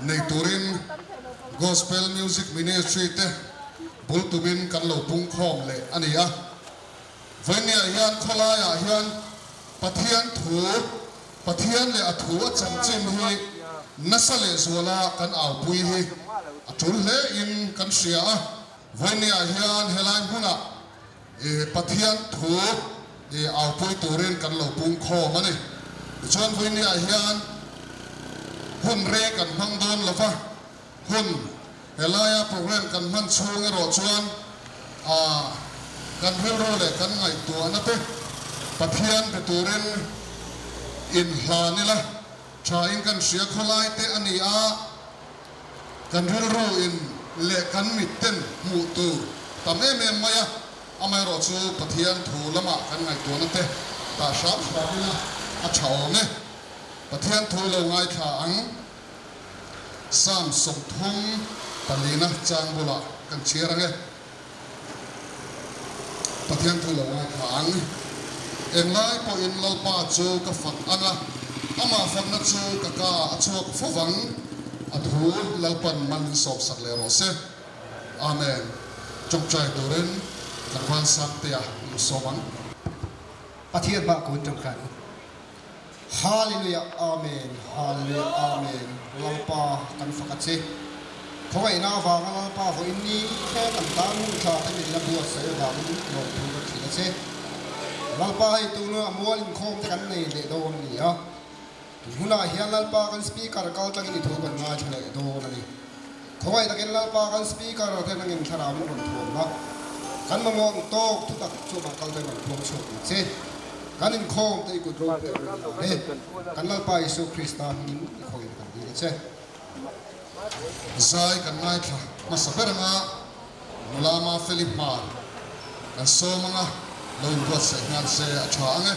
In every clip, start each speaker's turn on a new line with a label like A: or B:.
A: Nei turin Gospel Music Ministry te bul tumin kan lo pung khawm leh a ni a. Vawinia hian khawlaiah hian Pathian thu, Pathian leh a thu a chanchin hi nasa leh zuala kan aupui hi a tul hle in kan hria a. Vawinia hian helai hmunah Pathian thu aupui turin kan lo pung khawm a ni. Tichuan vawinia hian hun rei kan hmang dawn lo va, hun helaia program kan hman chhung erawh chuan kan rilru leh kan ngaihtuahna te Pathian pe turin inhlan ila thain kan hria khawlai te a ni a. Kan rilru in leh kan mit ten hmuh tur tam em em mai a, amaherawh chu Pathian thu lamah kan ngaihtuahna te tah hram hram ila a tha awm e. Pathian thu lo ngaithla ang. Psalm 34na chang bulah kan chhiar ang e. Pathian thu lo ngaithla ang. Englai pawhin Lalpa chu ka fak ang a, amah fakna chu ka ka a chhuak fo vang. A thu Lalpan man min sawpsak leh rawh se. Amen. Tawngtai turin tlangval Sangtea lu sawm ang.
B: Pathian hmah kun tawngtai u. Hallelujah Amen Hallelujah Amen Lalpa kan fak a che. Khawngaihna avanga Lalpa vawiin ni thleng kan tan hun tha te min la buatsaih avangin lawmthu kan hrilh a che. Lalpa hei tuna a mual inkhawm te kan nei leh dawn a ni a. Tun hunah hian Lalpa kan speaker kal tlangin i thu kan ngaithla leh dawn a ni. Khawngaih takin Lalpa kan speaker te nangin thlarau min rawn thuamna kan mamawh ang tawk thutak chu amah kal te rawn phuang chhuak ang che. Kan inkhawm te i kut ro te rawn la e. Kan Lalpa Isua Krista hmingin i khawin kan dil a che.
A: Zai kan ngaithla hmasa ber anga nula Mafeli hmar kan sawm anga lo inbuatsaih nghal se a tha ang e.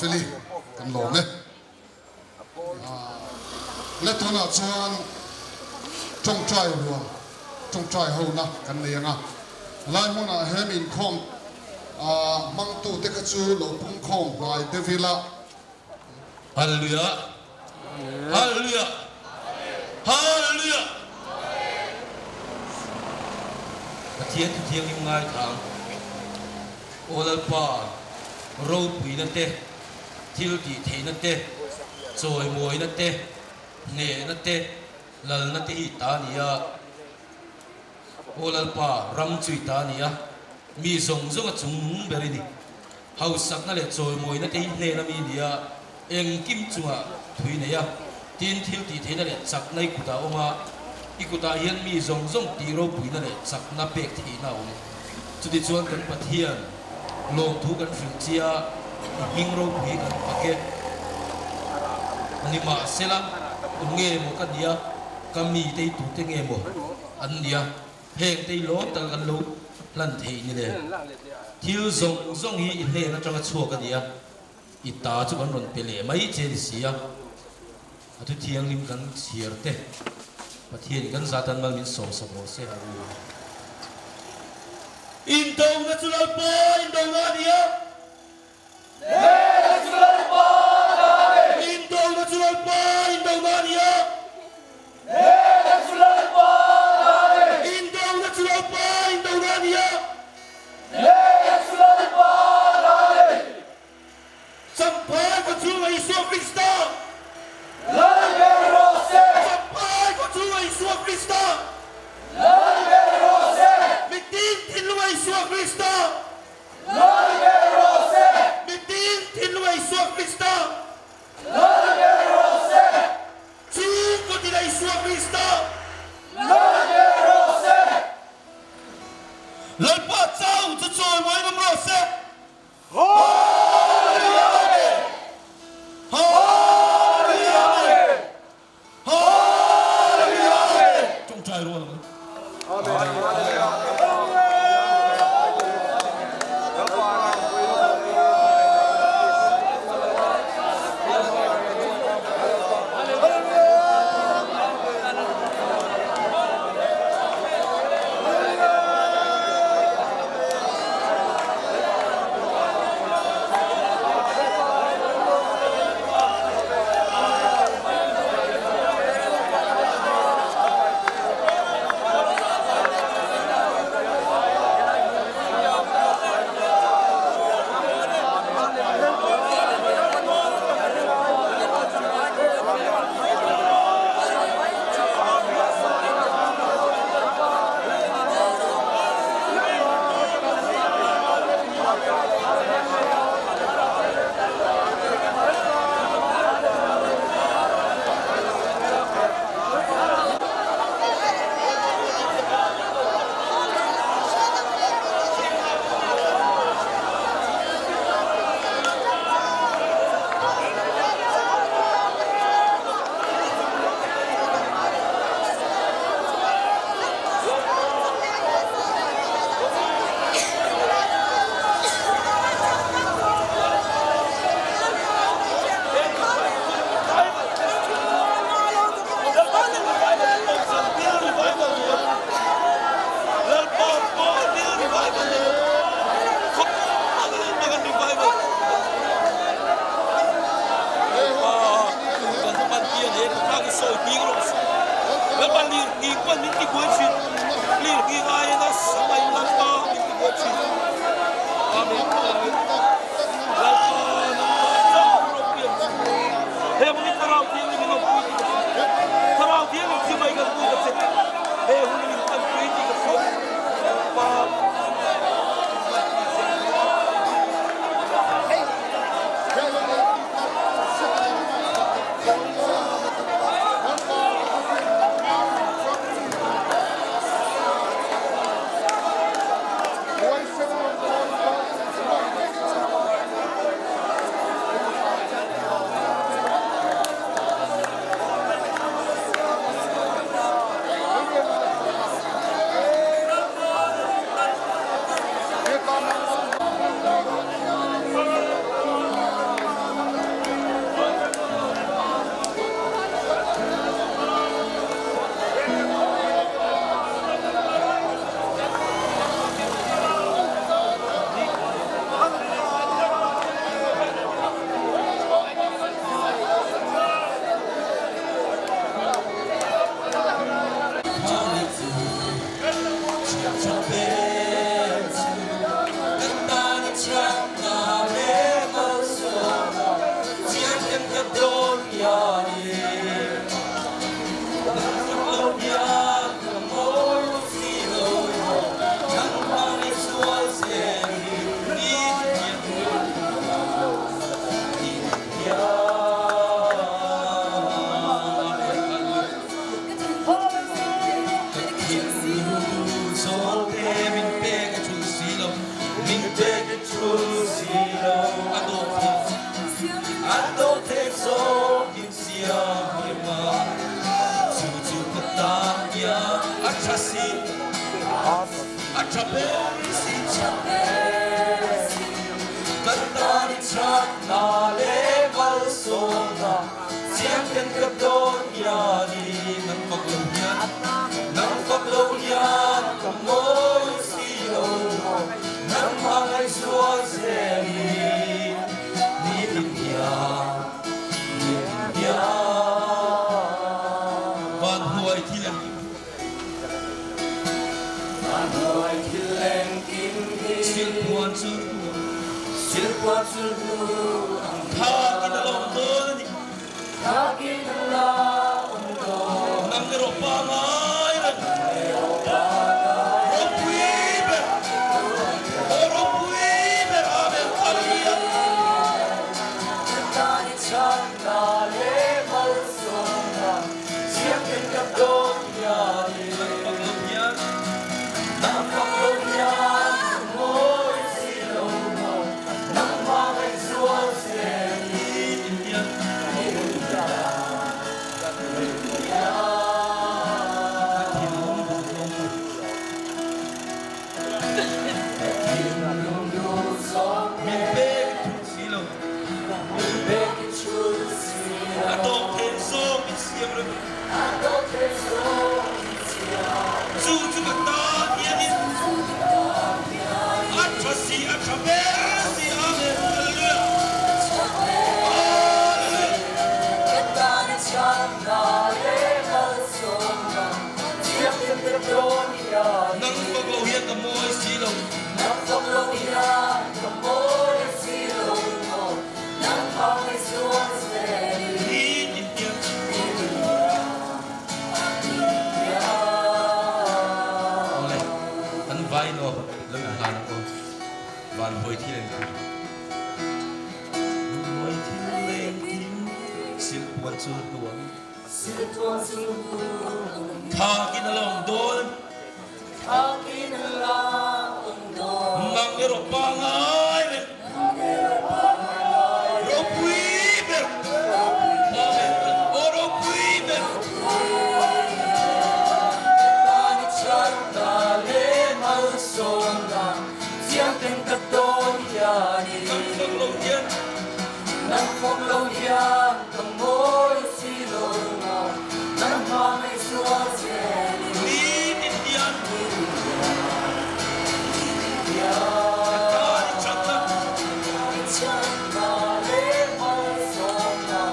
A: Mafeli kan lawm e. Le tunah chuan tawngtai rual, tawngtai hona kan nei ang a. Lai hmunah he mi inkhawm hmangtute kha chu lo pungkhawm hnai deuh ila.
C: Hallelujah! Hallelujah! Hallelujah! Pathian thu thianghlim ngaithla ang. Aw Lalpa, ropuina te, thil tih theihna te, chawimawina te, hnehna te, lalna te hi ta a ni a. Aw Lalpa, ram chu i ta a ni a, mi zawng zawng a chung nung ber i ni. Hausakna leh chawimawina te hi hnen a mi ni a, engkim chungah thui nei a, tin thil tih theihna leh chakna i kutah a awm a, i kutah hian mi zawng zawng tih ropuina leh chakna pek theihna a awm. Chutichuan kan Pathian lawmthu kan hrilh chi a, i hming ropui kan fak e. Nimahsela, u nge maw ka nia, ka mite i tute nge maw an nia, heng te i lawm taka kan lo hlan theih ni le. Thil zawng zawng hi i hnen atanga chhuak a ni a, i ta chu kan rawn pe leh mai che ni si a. A thu thianghlim kan chhiar te, Pathianin kan zatan mal min sawmsak rawh se. Indona chu Lalpa indona a ni a.
D: Hnehna chu Lalpa ta a ni.
C: Indona chu Lalpa indona a ni a.
D: Hnehna chu Lalpa ta a ni.
C: Indona chu Lalpa indona a ni a.
D: Hnehna chu Lalpa ta a ni.
C: Champhai khaw chhunga Isua Krista.
D: Lal ber rawh se.
C: Champhai khaw chhunga Isua Krista.
D: Lal ber rawh se.
C: Mitin thinlunga Isua Krista.
D: Lal ber rawh se.
C: Mitin thinlunga Isua Krista.
D: Lal ber rawh se.
C: Chhungkaw tina Isua Krista.
D: Lal ber rawh se.
C: Lalpa chau chu chawi mai ngam rawh se.
D: Hallelujah!
C: Hallelujah!
D: Hallelujah!
C: Tawngtai rual ang. tha si, a tha ber si. Kan tan i thatna leh malsawmna chiang ten ka dawn hianin nang fak lo hian, nang fak lo hian ka mawi si lo maw, nang hmangaihzual zelin nitin hian. Van hnuai thil engkim hi. Silpuan chu thakin a lawm dawn a ni. Nang erawh pangai reng. Ropui ber. Aw ropui ber Amen Hallelujah. Min pek i thut si lo. A tawk thei zawk in siam reng. Chu chu ka tan hianin a tha si, a tha ber si. Amen. Hallelujah. Hallelujah. Nang fak lo hian ka mawi si lo. Awle, kan vai no lo in hlan ang aw. Van huai thil engkim. Huai thil engkim. Silpuan chu hnuang. Thakin a la awm dawn. Nang erawh pangai reng. Ropui ber. Amen. Aw ropui ber. Nang fak lo hian.
D: Nang fak lo hian ka mawi si lo maw, nang hmangaih sual zel in.
C: Nitin hian. Ka tan i thatna.
D: I thatna leh malsawmna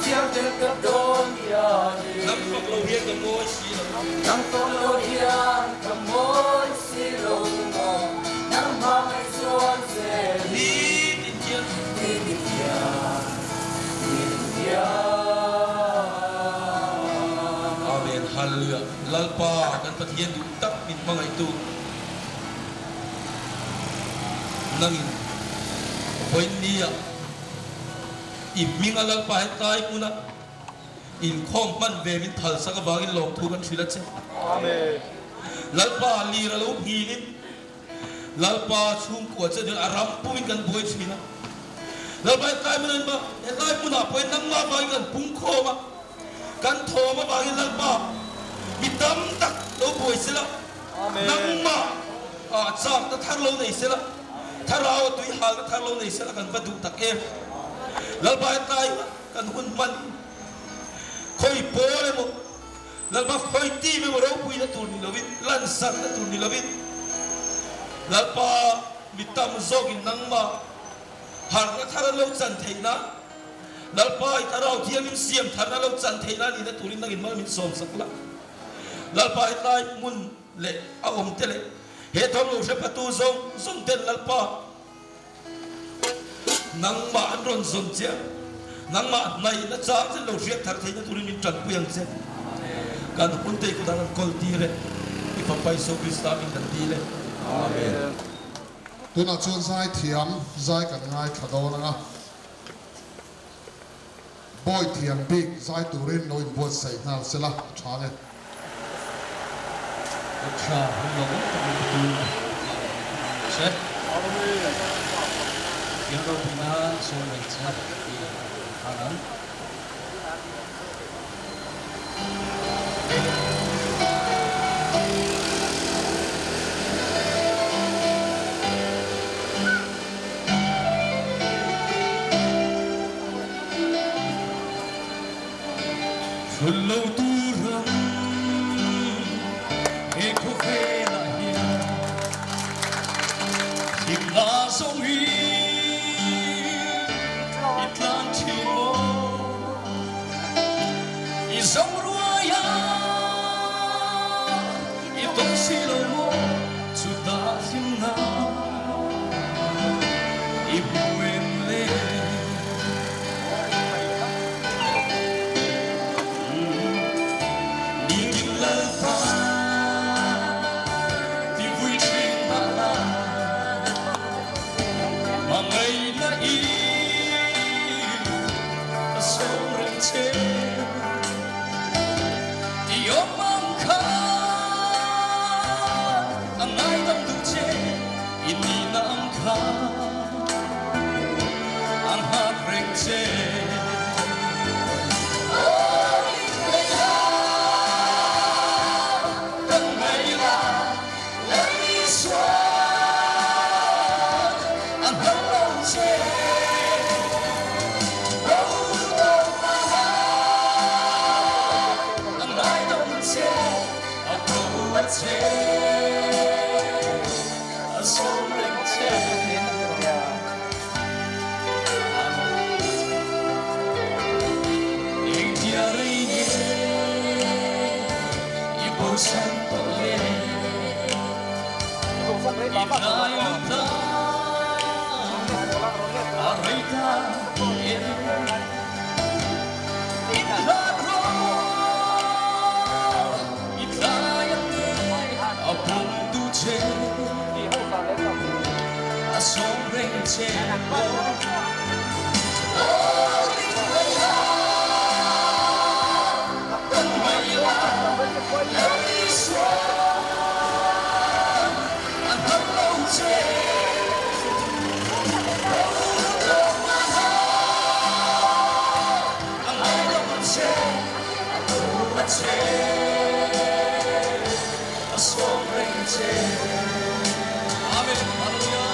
D: thiam tel ka dawn hianin.
C: Nang fak lo hian ka mawi si lo.
D: Nang fak lo hian ka mawi si lo maw, nang hmangaih sual zel in.
C: Nitin hian.
D: Nitin hian, nitin hian.
C: Amen Hallelujah Lalpa kan Pathian duh tak min hmangaihtu nangin vawiinnia i hminga Lalpa hetlai hmuna Inkhawm hman ve min phalsak avangin lawmthu kan hrilh a che. Lalpa lir a lo nghilin Lalpa chhungkua che chuan a ram pumin kan buai thin a. Lalpa hetlai hmunah in hetlai hmunah pawhin nangmah avangin kan pungkhawm a, kan thawm avangin Lalpa mi tam tak lo buai sela, nangmah ah chakna thar lo nei sela, thlarau a tui halna thar lo nei sela kan va duh tak em. Lalpa hetlai Kan hun hman khawi pawl emaw, Lalpa khawi team emaw ropuina tur ni lovin, lansarna tur ni lovin, Lalpa mi tam zawkin nangmah harhna thar an lo chan theih nan, Lalpa i Thlarau Thianghlim siam tharna lo chan theih nan nihna turin nangin mal min sawmsak la. Lalpa hetlai hmun leh a awm te leh he thawmhnaw hrepatu zawng zawng ten Lalpa, Nangmah an rawn zawn che a, nangmah hnaihna chang che lo hriat thar theihna turin min tanpui ang che. Kan hun te i kutah kan kawl tir e, i Fapa Isua Krista min kan dil e. Amen.
A: Tunah chuan zai thiam zai kan ngaithla dawn ang a, Bawi thiam bik zai turin lo inbuatsaih nghal sela a tha nge.
C: Tha hun lo awm tak in tu che. Pian ropui nan sawn reng che ti khan ang.
D: lo tur ram he khawvelah hian hlimna zawng hi i tlan thin maw? I zawng ruai a i tawng si lo maw? Chutah hlimna i hmu em le? Nitin Lalpa ti vui thin mah la, hmangaihna i a sawm reng che. I awm ang kha a ngaidam duh che, i nihna ang kha a nghak reng che. Aw in ngaih la, kan ngaih la, Lal Isuan a hnam lo che. Bo tawh mahla a ngaidam che, a ko a che, a sawm reng che. Engtia rei nge i bosan tawh le? I hnai lut a, a rei ta em? I hlat rawh, i tlai ang nge a pawm duh che? A sawm reng che maw? Aw ding mai la, kan mai la, Lal Isua a hnam lo che. Bo tawh mahla a ngai lo che, a ko a che, a sawm reng che. Amen. Hallelujah.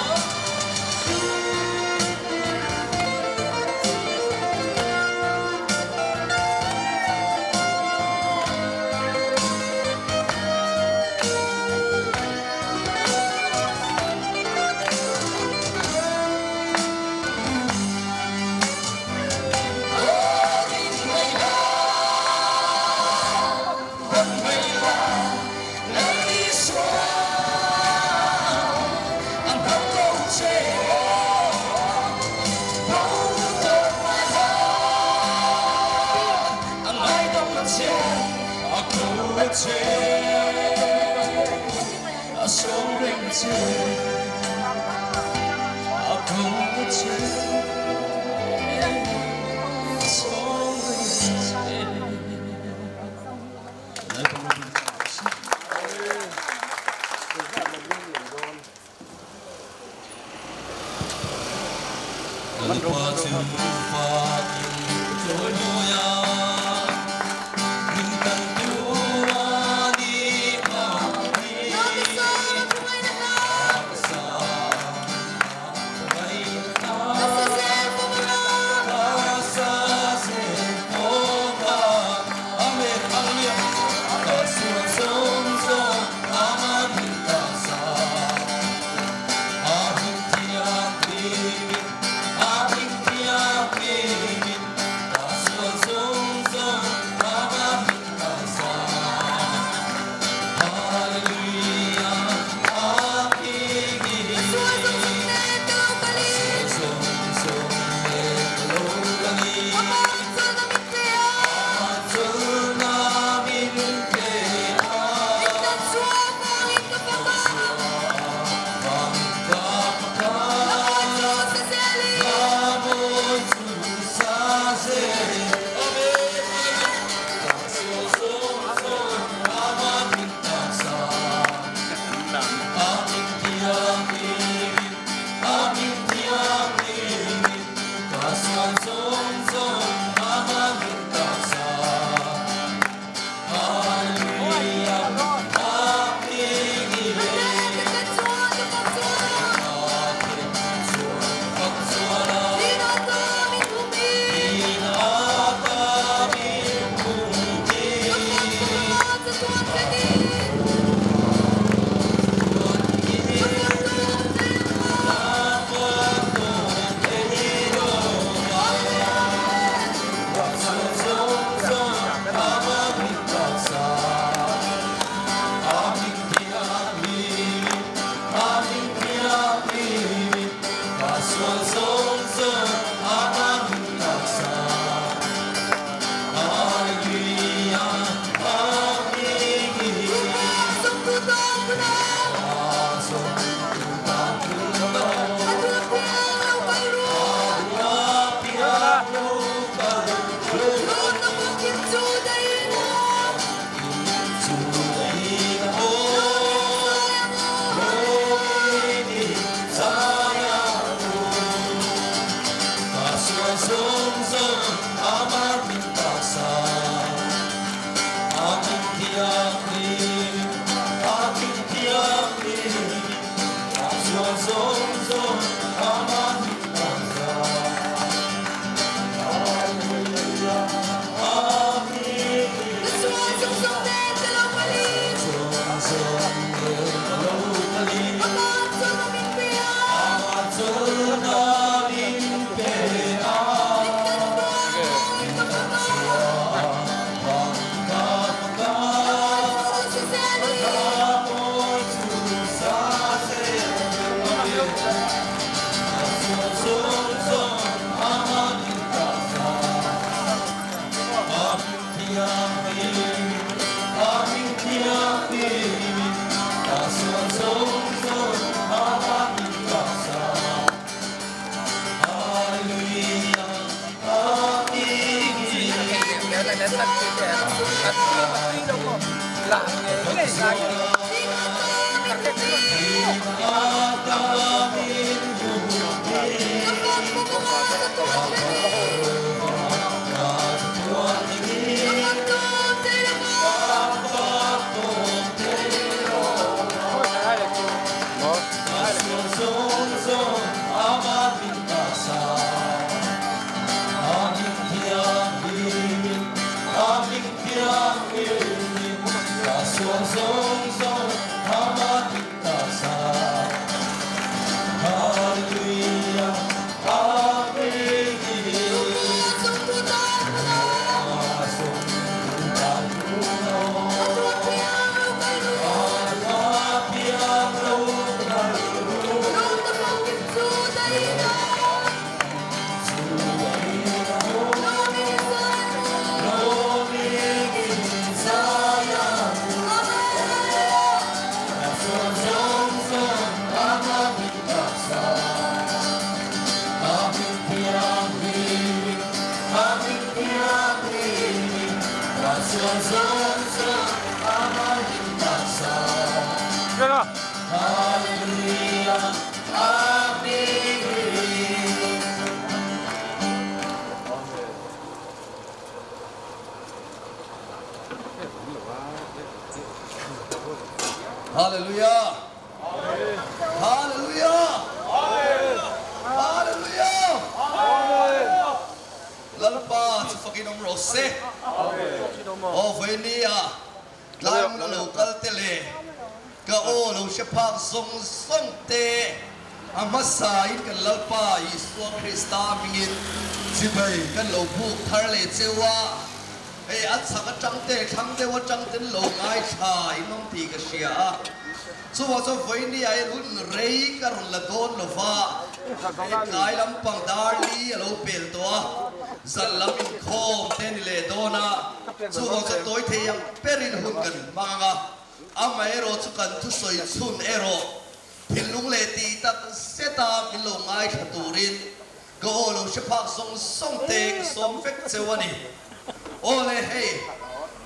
D: Lalpa chu fakin chawimawi a, min kan tur a ni mahni. Taksa
C: Hallelujah! Hallelujah! Hallelujah! Lalpa chu fakin awm rawh se. Aw vawinia tlai hmun a lo kal te leh ka aw lo hre phak zawng zawng te a hmasain kan Lalpa Isua Krista hmingin chibai kan lo buk thar leh cheu a. Hei a chhak atang te thlang deuh atang ten lo ngaithla in awm tih ka hria a, chuvang chuan vawiini ah hian hun rei ka rawn la dawn lo va, hei tlai lampang dar li a lo pel tawh a, zan lam inkhawm te ni leh dawn a, chuvang chuan tawi thei ang berin hun kan hmang ang a, amaherawh chu kan thusawi chhun erawh thinlung leh tih tak zeta min lo ngaithla turin Ka aw lo hre phak zawng zawng te ka sawm vek cheu a ni. Aw le hei,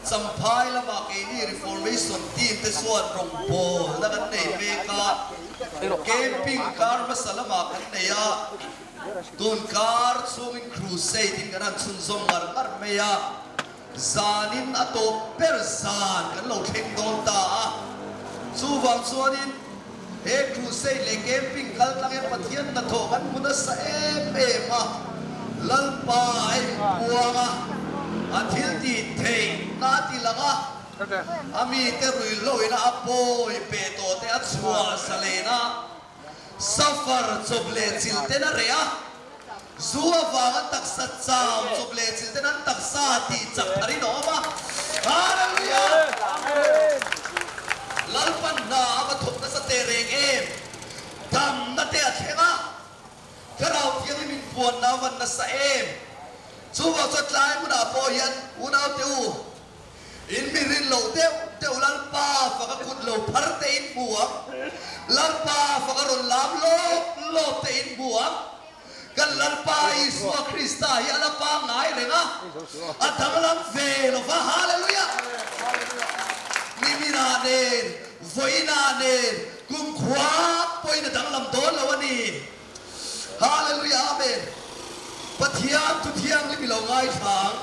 C: Champhai lamah keini Reformation team te chuan rawngbawlna kan nei mek a, camping kar hmasa lamah kan nei a, tun kar chhungin crusade in kan han chhunzawm ngar ngar mai a, zanin a tawp ber zan kan lo thleng dawn ta a, chuvang chuanin he crusade leh camping kal tlang hian Pathian hnathawh kan hmu nasa em em a, Lalpa a inpuang a, a thil tih theih na a ti lang a, a mite ruihloina a pawi pe tawh te a chhuah zalen a, Safar chawp leh chil ten a reh a, zu avanga taksa chau chawp leh chil ten an taksa tih chak tharin a awm a. Hallelujah! Lalpan hna a va thawk nasa teh reng em? Damna te a thleng a, Thlarau Thianghlim inpuanna a van nasa em? Chuvang chuan tlai hmunah pawh hian unaute u, In mi rin loh deuh deuh Lalpa faka kut lo phar te in hmu ang. Lalpa faka rawn lam lawp lawp te in hmu ang. Kan Lalpa Isua Krista hi a la pangngai reng a, a danglam ve lo va. Hallelujah! Niminah nen, vawiinah nen, kumkhua pawhin a danglam dawn lo a ni. Hallelujah Amen Pathian thu thianghlim i lo ngaithla ang.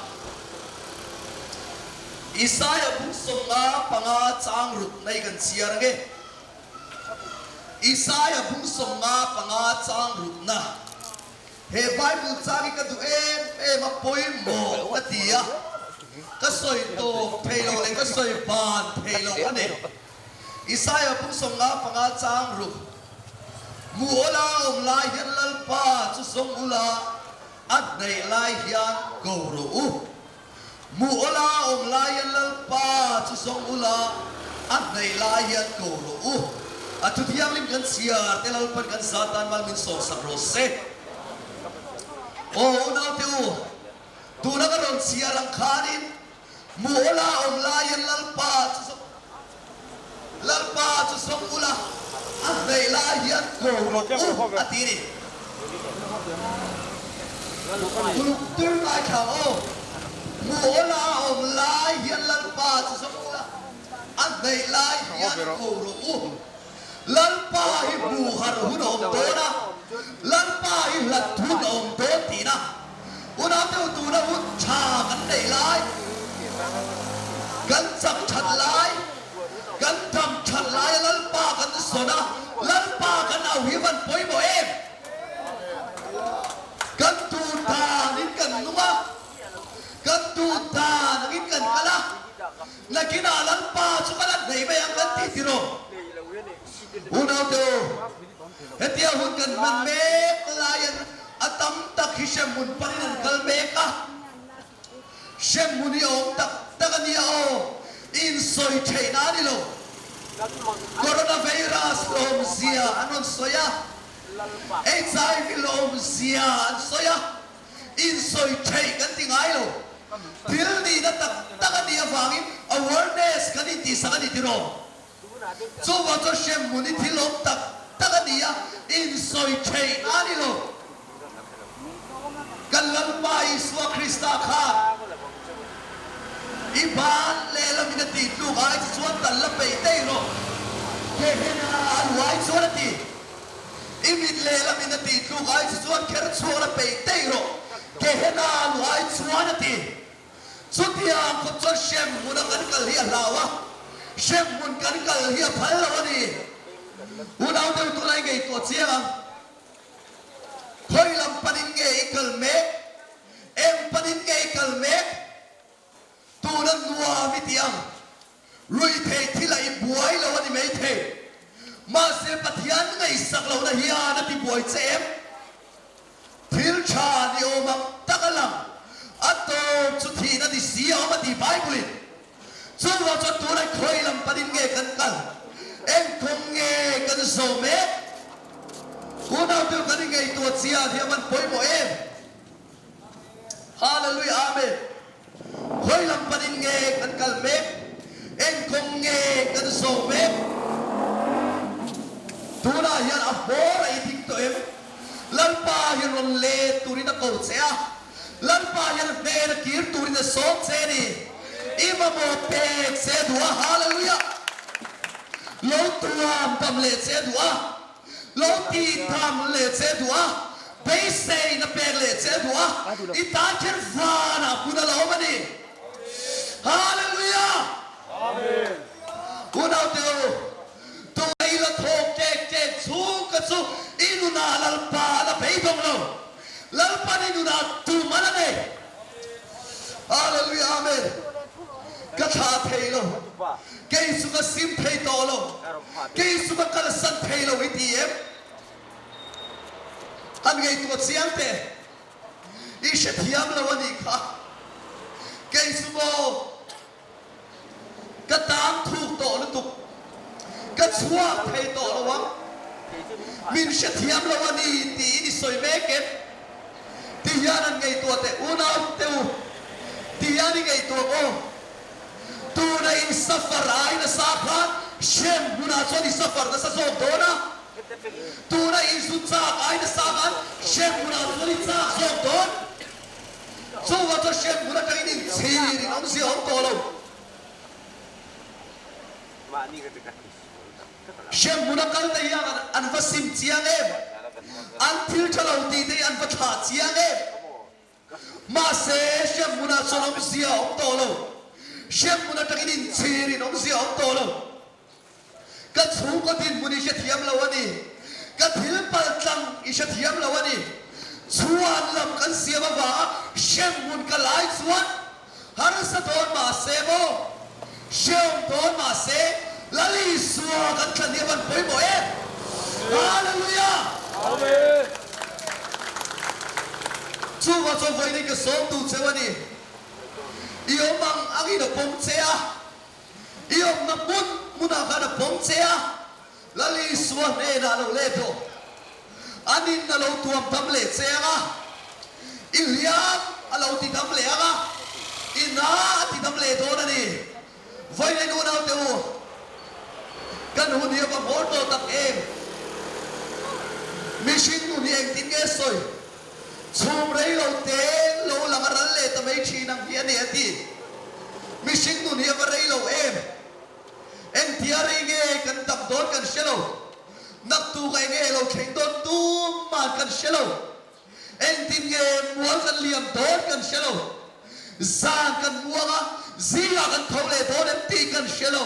C: Isaiah bung 55 chang ruk na hi kan chhiar ange. Isaiah bung 55 chang ruk na. He Bible chang hi ka duh em em a pawimawh ka ti a, ka sawi tawp thei lo leh ka sawi ban thei lo a ni. Isaiah bung 55 chang ruk. Mu awla awm lai hian Lalpa chu zawng ula, a hnaih lai hian ko rawh u. Mu awla awm lai hian Lalpa chu zawng ula, a hnaih lai hian ko rawh u. A thu thianghlim kan chhiar te Lalpan kan zat tan mal min sawmsak rawh se. Aw unaute u, tuna ka rawn chhiar ang khanin Mu awla awm laiin Lalpa chu zawng Lalpa chu zawng ula, a hnaih lai hian ko rawh u, a ti ni. Uluk tur ngai thlang aw. Mu awla awm lai hian Lalpa chu zawng ula, a hnaih lai hian ko rawh u.
E: Lalpa hi hmuh har hun a awm dawn a, Lalpa hi hlat hun a awm dawn tihna. Unaute u tuna hun tha kan neih lai, kan chak that lai, kan dam that laia Lalpa kan zawn a, Lalpa kan au hi van pawimawh em? Kan duh danin kan nung a, kan duh dan angin kan kal a, nakinah Lalpa chu ka la hnei mai ang kan tih tiraw? Unaute u, hetia hun kan hman mek laiin a tam tak hi hremhmun panin an kal mek a, hremhmun hi a awm tak tak a nia aw, insawi theihna a ni lo. Coronavirus lawmzia an rawn sawi a, HIV lawmzia an sawi a, insawi theih kan ti ngai lo. Thil nihna tak tak a nih avangin awareness kan intihsak a ni tiraw? Chuvang chuan hremhmun hi thil awm tak tak a ni a, insawi theih a ni lo. Kan Lalpa Isua Krista khan i ban lehlamin a tih tluk ai che chuan tal la peih daih rawh, Gehenna a luai chuan a ti. I mit lehlamin a tih tluk ai che chuan kher chhuak la peih daih rawh, Gehenna a luai chuan a ti. Chutiang khawp chuan hremhmuna kan kal hi a hlau a, hremhmun kan kal hi a phal lo a ni. Unau deuh tunlai ngaihtuah chiang ang. Khawi lam panin nge i kal mek? Eng panin nge i kal mek? Tuna nuam i ti ang. Ruihtheih thil a i buai lo a ni maithei. Mahse Pathian ngaihsak lohna hian a ti buai che em? Thil tha ni awm ang tak a lang, a tawp chu thihna ni si a awm a ti Bible-in. Chuvang chuan tunah khawi lam panin nge kan kal? Eng kawng nge kan zawh mek? Unaute kan ingaihtuah chian hi a man pawimawh em? Hallelujah Amen. Khawi lam panin nge kan kal mek? Eng kawng nge kan zawh mek? Tunah hian a hmawr a i ding tawh em? Lalpa hi rawn let turin a ko che a, Lalpa hian hnen a kir turin a sawm che a ni. I mamawh pek che a duh a, Hallelujah! Lo tuam dam leh che a duh a. Lo ti tham leh che duh a, beiseina pek leh che duh a, i tan kher vanah hmun a lo awm a ni. Hallelujah! Amen. Unaute u, tuna i la thawk ṭek ṭek chhung kha chu i nunah Lalpa a la beidawng lo. Lalpan i nunah tum a la nei. Hallelujah Amen. Ka thlah thei lo. Kei chu ka sim thei tawh lo. Kei chu ka kalsan thei lo i ti em? Han ngaihtuah chiang teh. I hrethiam lo a nih kha. Kei chu maw ka tang thuk tawh lutuk. Ka chhuak thei tawh lo ang. Min hrethiam lo a ni tiin i sawi mek em? Ti hian an ngaihtuah teh unau te u. Ti hian i ngaihtuah maw? Tuna i safar ai nasa khan hrem hmunah chuan i safar nasa zawk dawn a. Tuna i zu chak ai nasa khan hrem hmunah chuan i chak zawk dawn. Chuvang chuan hrem hmun atangin inchhir in awmzia a awm tawh lo. Hrem hmuna kal te hian an va sim chiang em? An thil tha lo tih te hi an va thlah chiang em? Mahse, hrem hmunah chuan awmzia a awm tawh lo. Hrem hmun atangin inchhir in awmzia a awm tawh lo. Ka chhungkaw dinhmun i hrethiam lo a ni. Ka thil paltlang i hrethiam lo a ni. Chhuan lam kan siam avanga hrem hmun ka lai chuan harsa dawn mahse maw, hrehawm dawn mahse Lal Isua kan thlan hi a van pawimawh em! Hallelujah!
D: Amen!
E: Chuvang chuan vawiin ka sawm duh cheu a ni. I awm ang angin a pawm che a. I awmna hmun hmunah khan a pawm che a, Lal Isua hnenah lo let rawh. An in a lo tuam dam leh che ang a, i hliam a lo ti dam leh ang a, i na a ti dam leh dawn a ni. Vawiin unaute u, kan hun hi a va hmawr tawh tak em? Mihring nun hi engtin nge sawi? Chhum rei lo te lo lang a ral leh ta mai thin ang hi a ni a ti. Mihring nun hi a va rei lo em? Engtia rei nge kan dam dawn kan hre lo. man kan hre lo. Engtin nge mual kan liam dawn kan hre lo. Zan kan muang a, zingah kan tho leh dawn em tih kan hre lo.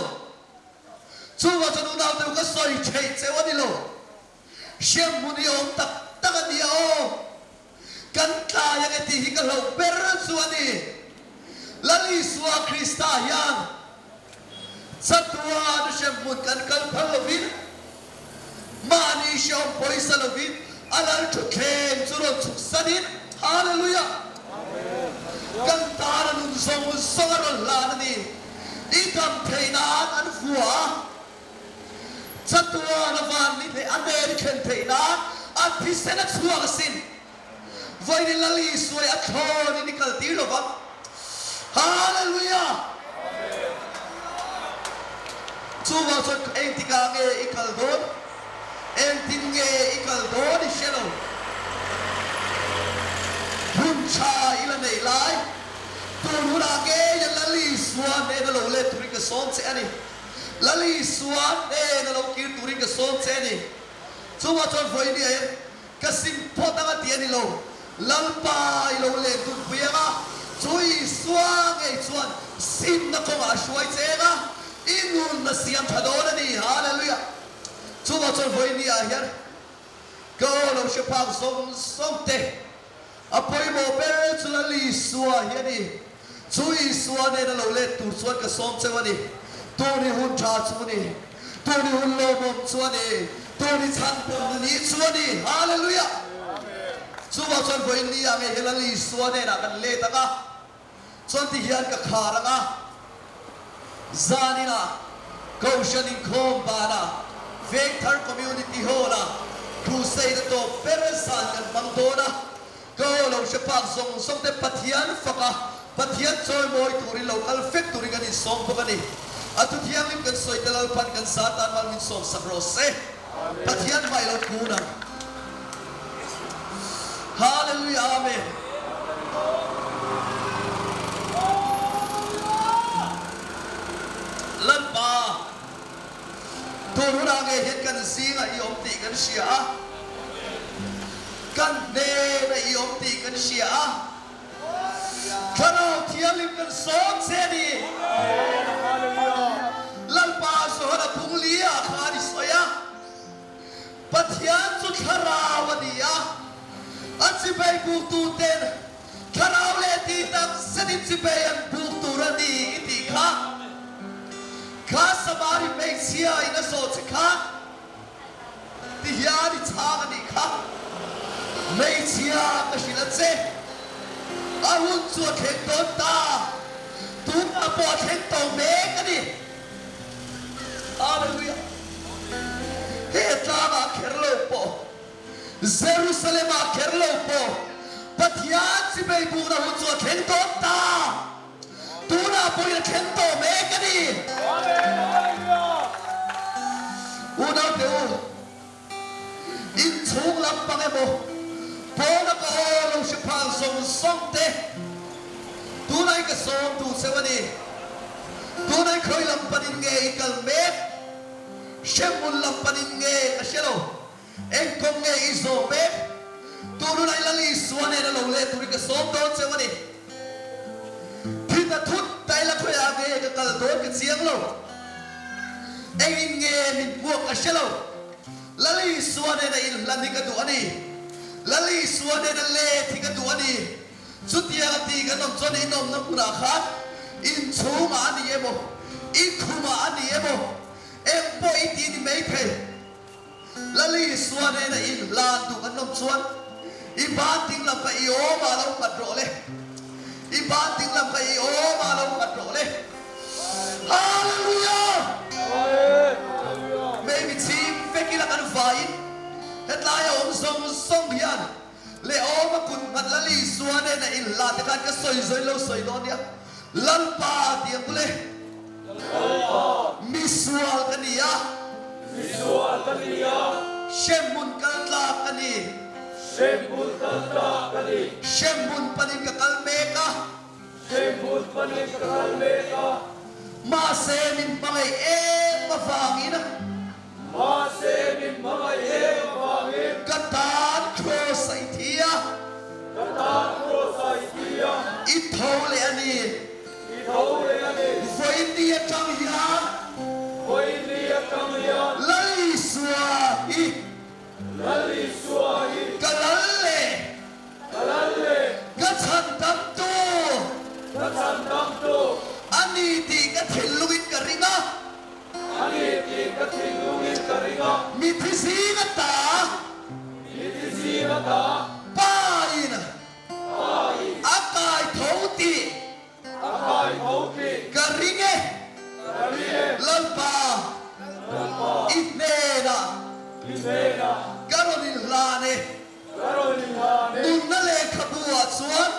E: Chuvah chuan unau deuh ka sawi theih cheu a ni lo. Hremhmun hi a awm tak tak a nia aw. Kan tlai ang e tih hi ka hlauh ber chu a ni. Lal Isua Krista hian chatuan hremhmun kan kal phal lovin, mahni hrehawm pawisa lovin a lal thutthleng chu rawn chhuk sanin, Hallelujah! Kan tan a nun zawng zawng a rawn hlan a ni. I dam theih nan an vua a. Chatuan a van ni leh a nen i thlen theih nan a thisen a chhuak asin. Vawiin Lal Isuai a thlawn in i kal tir lo vang. Hallelujah! Chuvang chuan engtikah nge i kal dawn? Engtin nge i kal dawn i hre lo. Hun tha i la nei lai. Tun hunah ngei a Lal Isua hnena lo let turin ka sawm che a ni. Lal Isua hnena lo kir turin ka sawm che a ni. Chuvang chuan vawiin hian Ka sim phawt ang a ti a ni lo. Lalpa i lo len dunpui ang a, chu Isua ngei chuan simna kawngah a hruai che ang a, i nun a siam tha dawn a ni. Hallelujah! Chuvang chuan vawiin ah hian ka aw lo hre phak zawng zawng te, a pawimawh ber chu Lal Isua hi a ni. Chu Isua nena lo let tur chuan ka sawm cheu a ni. Tuni hun tha chu ni. Tuni hun lawmawm chu a ni. Tuni chhan pawmna ni chu a ni. Hallelujah! Chuvang chuan vawiin ni ah ngei hian Lal Isua nenah kan let ang a, chuan ti hian ka khar ang a, Zaninah Kohhran inkhawm banah Vengthar Community Hall-ah Crusade a tawp ber zan kan hmang dawn a. Ka aw lo hre phak zawng zawng te Pathian fak a, Pathian chawimawi turin lo kal fek turin kan insawm bawk a ni. A thu thianghlim kan sawi te Lalpan kan Satan mal min sawm sak rawh se. Pathian hmai lo kun ang. Hallelujah Amen. Lalpa, tun hunah ngei hian kan zingah i awm tih kan hria a. Kan hnena i awm tih kan hria a, Thlarau Thianghlim kan sawm che a ni. Lalpa Johana phung li ah khan i sawi a, Pathian chu Thlarau a ni a, a chibei buktu ten Thlarau leh tih tak zetin chibei an buk tur a ni i tih kha. Kha Samari hmeichhia in a zawh che kha. Ti hian i chhang a nih kha. Hmeichhia ka hrilh a che. A hun chu a thleng dawn ta. Tunah pawh a thleng tawh mek a ni. Hallelujah. He tlangah kher lo pawh, Jerusalem-ah kher lo pawh, Pathian chimei bukna hun chu a thleng dawn ta. Tunah pawhin a thleng tawh mek a ni. Unau te u, inchhung lampang emaw, pawna ka aw lo hre phal zawng zawng te, tunah i ka sawm duh cheu a ni. Tunah i khawi lam panin nge i kal mek? Hremhmun lam panin nge ka hre lo. Eng kawng nge i zawh mek? Tununah i Lal Isua nen a lo leh turin ka sawm dawn cheu a ni. Thit a thut ta ila khawiah nge ka kal dawn ka chiang lo. Engin nge min hmuak ka hre lo. Lal Isua nen a inhlan hi ka duh a ni. Lal Isua nen a let hi ka duh a ni. Chutiang a ti kan awm chuan in awmna hmunah khan inchhungah a ni emaw, i khumah a ni emaw, eng pawh i ti ni maithei. Lal Isua nena in hlan duh kan awm chuan i ban ding lam kha i awmah lo nghat rawh le. I ban ding lam kha i awmah lo nghat rawh le. Hallelujah! Maybe chhim vek ila kan vaiin hetlai a awm zawng zawng hian leh awm a kut nghat Lal Isua nena in hlan te khan ka sawi zawi lo sawi dawn nia. Lalpa ti ang bule. Mi sual ka ni a.
D: Mi sual ka ni a.
E: Hremhmun kal tlak ka ni.
D: Hremhmun kal tlak ka ni.
E: Hremhmun panin ka kal mek a.
D: Hremhmun panin ka kal mek a.
E: Mahse min hmangaih em avangin.
D: Mahse min hmangaih em avangin.
E: Ka tan. Ka lal leh ka chhandamtu a ni tih ka thinlungin ka ring a. Mithi zing ata Pa in a kai tho tih Ka ring e. Lalpa, i hnenah ka rawn inhlan e. Nunna lehkhabu ah chuan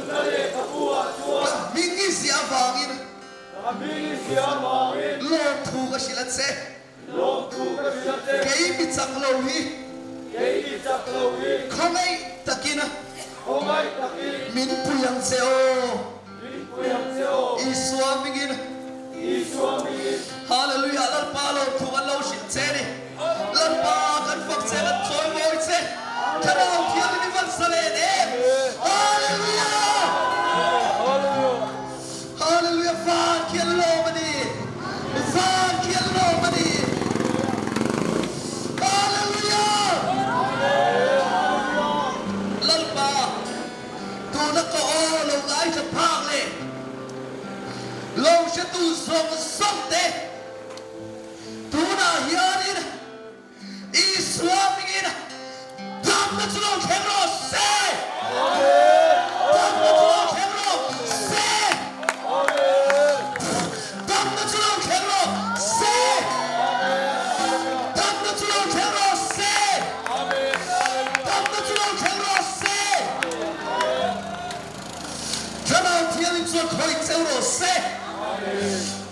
E: ka hming i ziah avangin lawmthu ka hrilh a che. Kei mi chak lo hi khawngaih takin min pui ang che aw. Isua hmingin. Hallelujah Lalpa lawmthu kan lo hrilh che ni. Lalpa kan fak che kan chawi mawi che. Thlarau Thianghlim i van sa len em. Hallelujah. Hallelujah Van khi an lawm a ni Van khi an lawm a ni Hallelujah Lalpa tuna ka aw lo ngaithla phak le lo hretu zawng zawng te tunah hianin Isua hmingin damna chu lo thleng rawh se! Damna chu lo thleng rawh se! Damna chu lo thleng rawh se! Damna chu lo thleng rawh se! Damna chu lo thleng rawh se! Thlarau Thianghlim chuan khawih cheu rawh se!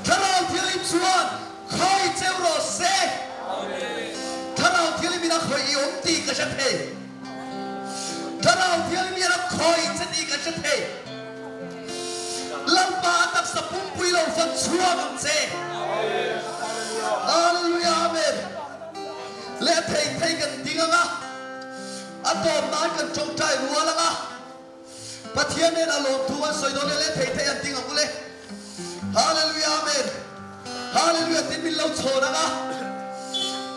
E: Thlarau Thianghlim chuan Khawi cheu rawh se. Thlarau Thianghlim in a khawih i awm tih ka hre thei. Thlarau Thianghlim hian a khawih che tih ka hre thei. Lalpa a taksa pumpui lo fan chhuak ang che. Hallelujah Amen. Leh a thei thei kan ding ang a, a tawp nan kan tawngtai rual ang a. Pathian nen a lawmthu an sawi dawn e le thei thei an ding ang u le. Hallelujah Amen. Hallelujah tin min lo chhawn ang a.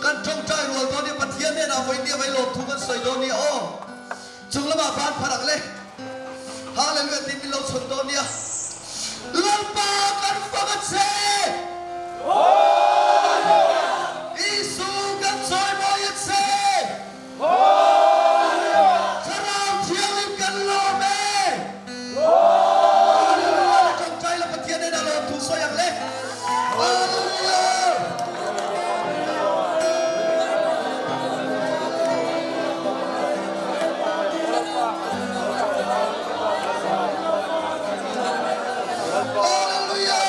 E: Kan tawngtai rual dawn nia Pathian nen ah vawi nia vai lawmthu kan sawi dawn nia aw. Chung lamah van phar ang le. Hallelujah tin min lo chhawn dawn nia. Lalpa kan fak a che. Isu kan chawimawi a che. Thlarau Thianghlim kan lawm e! Hallelujah! Le tawngtai la Pathian nen a lawm thu sawi ang le. Hallelujah! Hallelujah!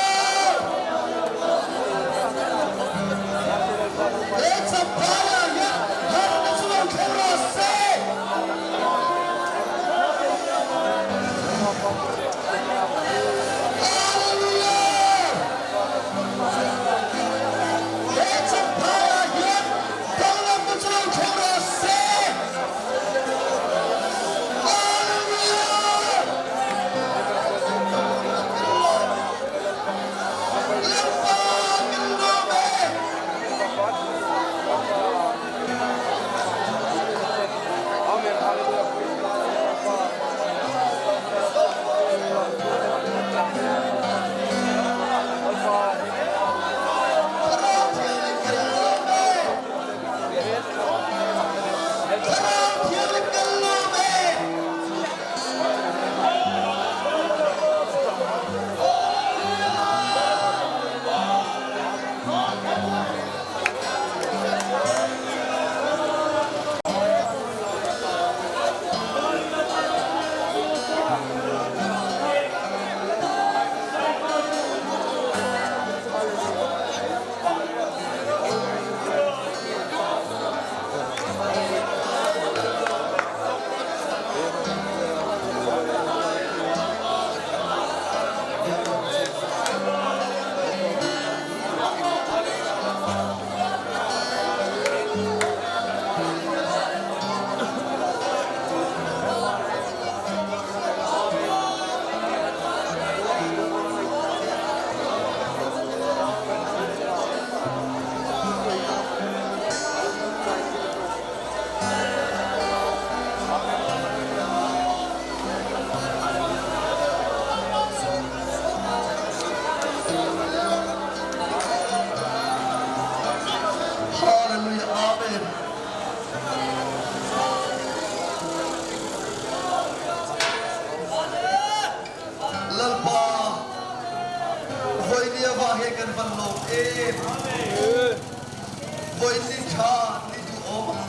E: Vawiin ni tha ni duhawm a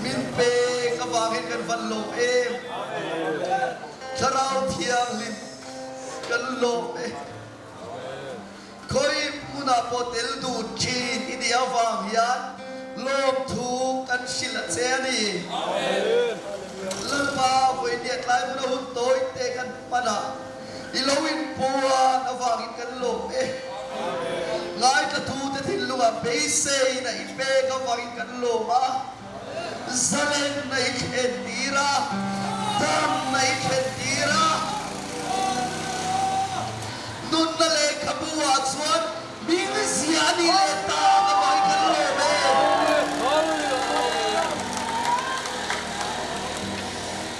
E: min pek avangin kan van lawm em. Thlarau Thianghlim kan lawm e. Khawi hmunah pawh tel duh thin i nih avang hian lawmthu kan hrilh a che a ni. Lalpa vawiin a tlai hmuna hun tawi te kan hman a, i lo inpuan avangin kan lawm e. Ngaithlatute thinlungah beiseina i pek avangin kan lawm a, zalenna i thlen tir a, damna i thlen tir a. Nunna lehkhabu ah chuan hming zia a nih leh tak avangin kan lawm e.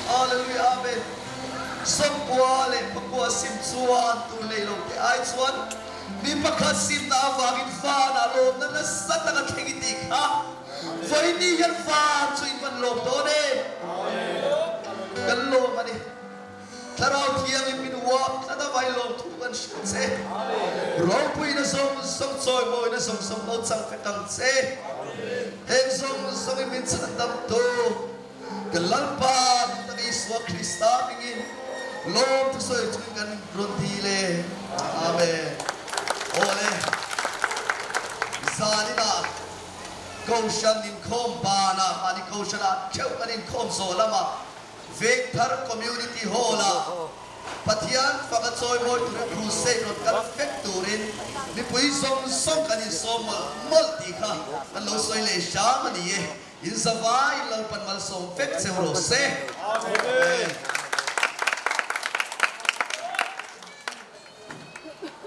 E: Hallelujah Amen. Sawmkua leh pakua sim chuan tur nei lo te ai chuan mi pakhat simna avangin vanah lawmna nasa tak a thleng i tih kha vawiin hian van chu in van lawm dawn e. Kan lawm a ni. Thlarau Thianghlim min uap tlat a vai lawm thu kan hrilh che. Ropuina zawng zawng chawimawina zawng zawng lo chang vek ang che. Heng zawng zawngin min chhandam tu Kan Lalpa Duhtak Isua Krista hmingin lawm thusawi chungin kan rawn dil e. Amen. Awle, zaninah Kohhran inkhawm banah mahni Kohhranah theuh kan inkhawm zawh lamah Vengthar Community Hall-ah Pathian faka chawimawi turin crusade rawn kal vek turin mipui zawng zawng kan insawm mawlh mawlh tih kha kan lo sawi leh hram a ni e. In zavai Lalpan malsawm vek cheu rawh se. Amen.